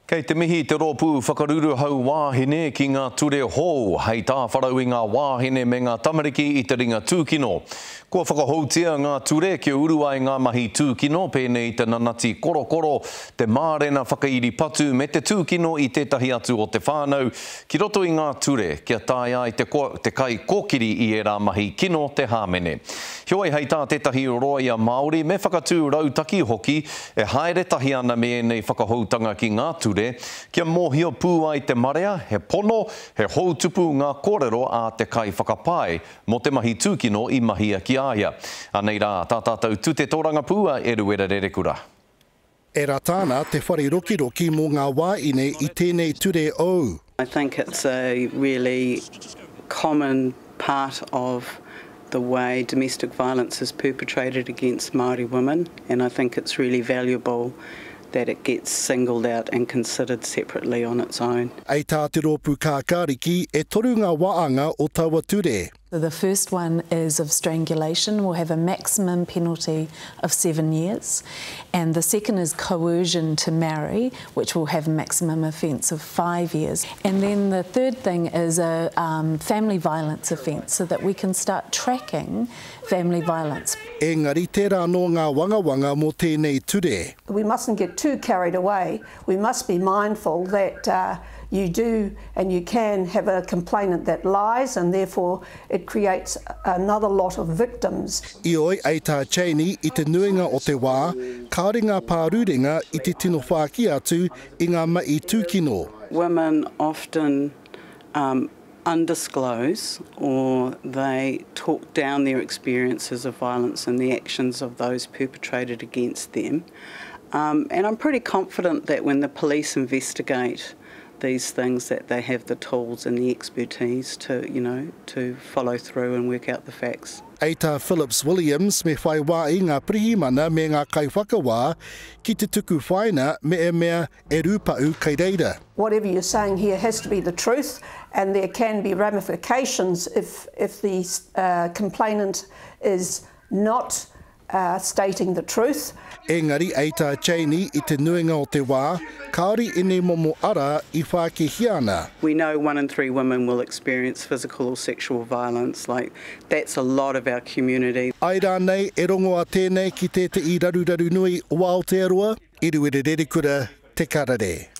Kei te mihi te Rōpū Whakaruruhau Wāhine ki ngā ture hou hei tāwharau i ngā wāhine me ngā tamariki i te ringa tūkino. Kua whakahoutia ngā ture kia uru ai ngā mahi tūkino pēnei i te nanati korokoro, te mārena whakairi patu me te tūkino i tētahi atu o te whānau ki roto i ngā ture kia taea ai te te kaikōkiri i ērā mahi kino te hāmene. Heoi hei tā tētahi rōia Māori me whakatū rautaki hoki E haere tahi ana me ēnei whakahoutanga ki ngā ture, kia mōhio pū ai te marea, he pono, he houtupu ngā kōrero a te kaiwhakapae mō te mahi tūkino i mahia ki a ia. Anei rā tā tātou tute tōrangapū a Eruera Rerekura. E rata ana te whare rokiroki mō ngā wāine i tēnei ture ou. I think it's a really common part of the way domestic violence is perpetrated against Māori women and I think it's really valuable that it gets singled out and considered separately on its own. Hei tā te Rōpū Kākāriki, e toru ngā wāanga o taua ture. The first one is of strangulation will have a maximum penalty of seven years and the second is coercion to marry which will have a maximum offence of five years. And then the third thing is a um, family violence offence so that we can start tracking family violence. Engari tērā anō ngā wangawanga mō tēnei ture. We mustn't get too carried away. We must be mindful that uh, you do and you can have a complainant that lies and therefore it creates another lot of victims. Ioi, ei tā Cheney, i te nuinga o te wā, kāore ngā pārurenga i te tino whāki atu i ngā mahi tūkino. Women often um, undisclose or they talk down their experiences of violence and the actions of those perpetrated against them. Um, and I'm pretty confident that when the police investigate these things that they have the tools and the expertise to, you know, to follow through and work out the facts. Hei tā Phillips Williams me whai wā i ngā pirihimana me ngā kaiwhakawā ki te tuku whaina me e mea e rūpaʻu kei reira. Whatever you're saying here has to be the truth and there can be ramifications if, if the uh, complainant is not uh, stating the truth. Engari, ei tā Cheney, i te nuinga o te wā, kāore ēnei momo ara i whākihia ana. We know one in three women will experience physical or sexual violence, like that's a lot of our community. Āe rānei e rongoa tēnei ki tētehi raruraru nui o Aotearoa? Eruera Rerekura, Te Karere.